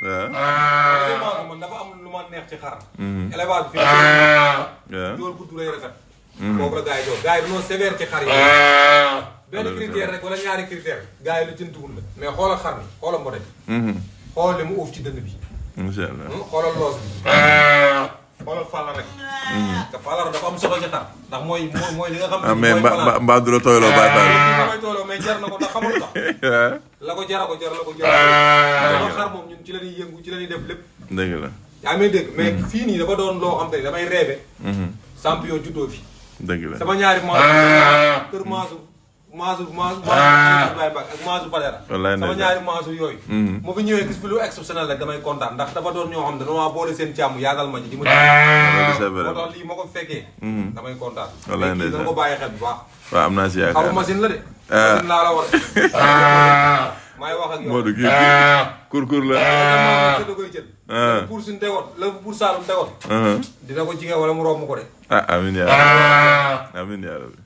waaw. man dafa am lu ma neex ci xar. élevage bi fi mu jool bu turee rafet. foofu la gars yi jox gars yi dañoo sévère ci xar yi. benn critère rek wala ñaari critère gars yi la jëntuwul la. mais xoolal xar mi xoolal mbote bi. xoolal li mu uuf ci dënn bi. incha allah xoolal loos bi. xoolal fàlla rek. te fàlla dafa am solo ci xar ndax mooy li nga xam ne. mais mbaa du la tooyloo bàyyi bàyyi. damay tooyloo mais jar na ko ndax xamul tax. la ko jar la ko jar. xar moom ñun ci la ñuy yëngu ci la ñuy def lépp. dëgg la. yaa may dégg mais fii nii dafa doon loo xam te ne damay rêvé. champion juddoo fi. dëgg la sama ñaari maasu kër maasu Baye Mbacke ak maasu Badara. wallaay sama ñaari maasu yooyu. moo fi ñëwee gis fi lu exceptionnel rek damay kontaan ndax dafa doon ñoo xam ne dañoo boole seen càmm yaagal ma ci di ma. moo tax lii ma ko fekkee. damay kontaan. wallaay ndeysaan dama ko bàyyi xel bu baax. waaw am naa si yaakaar xaru machine la de. machine laa la war maay wax ak yow. Modou kii kurkur la. da koy jël. pour suñu tegoon la pour Saalum tegoon. dina ko jigéen wala mu romb ko de. amiin yaa rabbi amiin yaa rabbi